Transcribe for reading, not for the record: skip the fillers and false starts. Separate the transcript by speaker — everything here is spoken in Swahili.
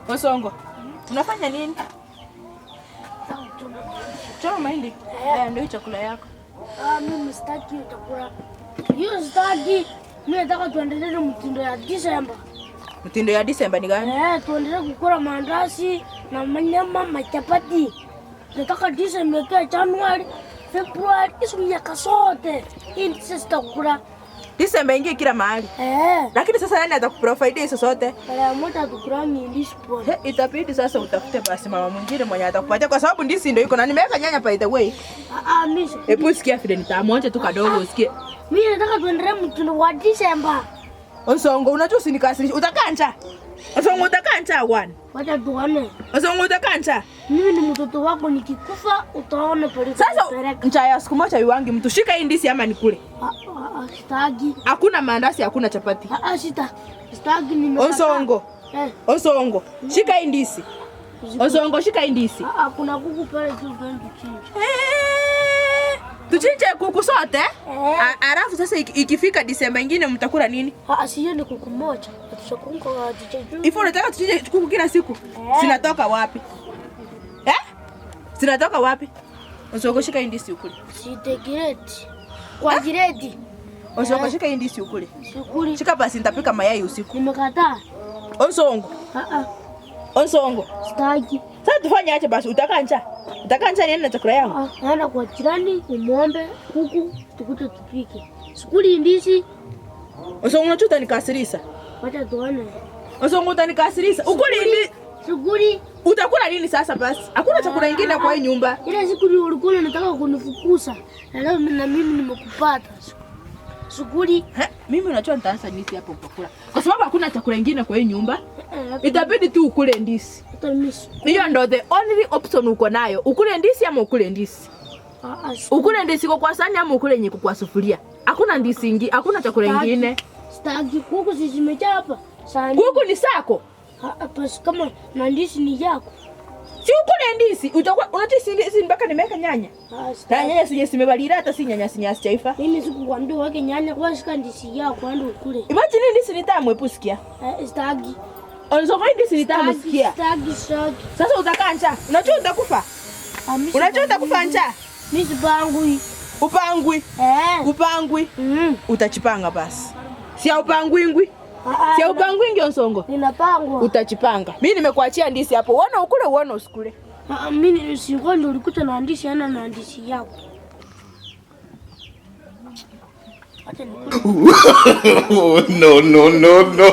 Speaker 1: Osongo, unafanya nini? Choma mahindi. Haya ndio chakula yako.
Speaker 2: Ah, mimi sitaki chakula. Hiyo sitaki. Mimi nataka tuendelee na mtindo ya Disemba.
Speaker 1: Mtindo ya Disemba ni gani?
Speaker 2: Eh, tuendelee kukula maandazi na manyama, machapati. Nataka Disemba ikae Januari, Februari, hizo miaka zote. Hii ndio sitakula.
Speaker 1: Disemba ingie kila mahali.
Speaker 2: Eh.
Speaker 1: Lakini sasa nani atakuprovide hizo zote?
Speaker 2: Mara moja tukurangi ndizi bwana.
Speaker 1: He, itabidi sasa utafute basi mama mwingine mwenye atakupatia kwa sababu ndizi ndio iko na nimeweka nyanya by the way.
Speaker 2: Ah, ah, mimi.
Speaker 1: Hebu sikia vile nitamuonja tu kadogo usikie.
Speaker 2: Mimi nataka tuendelee mtindo wa Disemba.
Speaker 1: Osongo, unajua usinikasirishe. Utakaa njaa. Osongo, utakaa njaa bwana.
Speaker 2: Wacha tuone.
Speaker 1: Osongo, utakaa njaa.
Speaker 2: Mimi ni mtoto wako, nikikufa utaona pale.
Speaker 1: Sasa njaa ya siku moja iwangi mtu. Shika hii ndizi ama nikule.
Speaker 2: Sitaki.
Speaker 1: Hakuna maandazi, hakuna chapati.
Speaker 2: Ah, sita. Sitaki nimekataa.
Speaker 1: Osongo.
Speaker 2: Eh.
Speaker 1: Osongo, shika hii ndizi. Osongo, shika hii ndizi.
Speaker 2: Ah, kuna kuku pale tu twende tuchinje.
Speaker 1: Eh, tuchinje kuku sote?
Speaker 2: Eh.
Speaker 1: Alafu sasa ikifika Disemba ingine mtakula nini?
Speaker 2: Ah, sio ni kuku moja. Tutakunga tuchinje.
Speaker 1: Ifo unataka tuchinje kuku kila siku?
Speaker 2: Eh.
Speaker 1: Sinatoka wapi? Eh? Sinatoka wapi? Osongo, shika hii ndizi ukule.
Speaker 2: Sitegireti. Kwa jireti.
Speaker 1: Osongo, shika hii ndizi ukule.
Speaker 2: Sikuli.
Speaker 1: Shika basi nitapika mayai usiku.
Speaker 2: Nimekataa.
Speaker 1: Osongo.
Speaker 2: Ah, ah.
Speaker 1: Osongo.
Speaker 2: Sitaki.
Speaker 1: Sasa tufanye aje basi? Utakaa njaa? Utakaa njaa niende na chakula yangu?
Speaker 2: Ah, naenda kwa jirani umuombe kuku tukute tupike. Sikuli ndizi.
Speaker 1: Osongo, unajua utanikasirisha.
Speaker 2: Wacha tuone.
Speaker 1: Osongo, utanikasirisha. Ukule ndi
Speaker 2: Sikuli.
Speaker 1: Utakula nini sasa basi? Hakuna chakula kingine kwa hii nyumba.
Speaker 2: Ile siku ulikuwa unataka kunifukuza. Na leo na mimi nimekupata. Sikuli.
Speaker 1: He, mimi unajua nitaanza ndizi hapo utakula. Kwa sababu hakuna chakula kingine kwa hii nyumba. Itabidi tu ukule ndizi.
Speaker 2: Hata mimi
Speaker 1: Hiyo ndo the only option uko nayo. Ukule ndizi ama ukule ndizi. Ukule ndizi kwa sahani ama ukule nyiko kwa sufuria. Hakuna ndizi ingi, hakuna chakula kingine.
Speaker 2: Sitaki kuku zimejaa hapa. Sahani.
Speaker 1: Kuku ni sako.
Speaker 2: Ah, basi kama na ndizi ni yako.
Speaker 1: Si ukule ndizi, utakuwa unajua si ndizi mpaka nimeweka nyanya.
Speaker 2: Ah, sitaki.
Speaker 1: Na nyanya sije simebalira hata si nyanya si nyanya sijaifa.
Speaker 2: Mimi sikukwambia uweke nyanya, kwa shika ndizi yako ende ukule.
Speaker 1: Imagine ndizi ni tamu, hebu sikia.
Speaker 2: Eh, sitaki.
Speaker 1: Onzo ndizi ni tamu, sikia.
Speaker 2: Sitaki, sitaki.
Speaker 1: Sasa utakaa njaa. Unajua utakufa?
Speaker 2: Ah, mimi
Speaker 1: Unajua
Speaker 2: sipangui.
Speaker 1: utakufa njaa?
Speaker 2: Mimi sipangui.
Speaker 1: Upangui.
Speaker 2: Eh.
Speaker 1: Upangui.
Speaker 2: Mm.
Speaker 1: Utachipanga basi. Si upangui ngwi.
Speaker 2: Ah,
Speaker 1: Si upangui ngio Nsongo.
Speaker 2: Ninapangwa.
Speaker 1: Utachipanga. Mimi nimekuachia ndizi hapo. Uone ukule, uone usikule.
Speaker 2: Ah, mimi sikuwa ndio ulikuta na ndizi ana na ndizi yako. Acha nikule.
Speaker 3: No, no, no, no.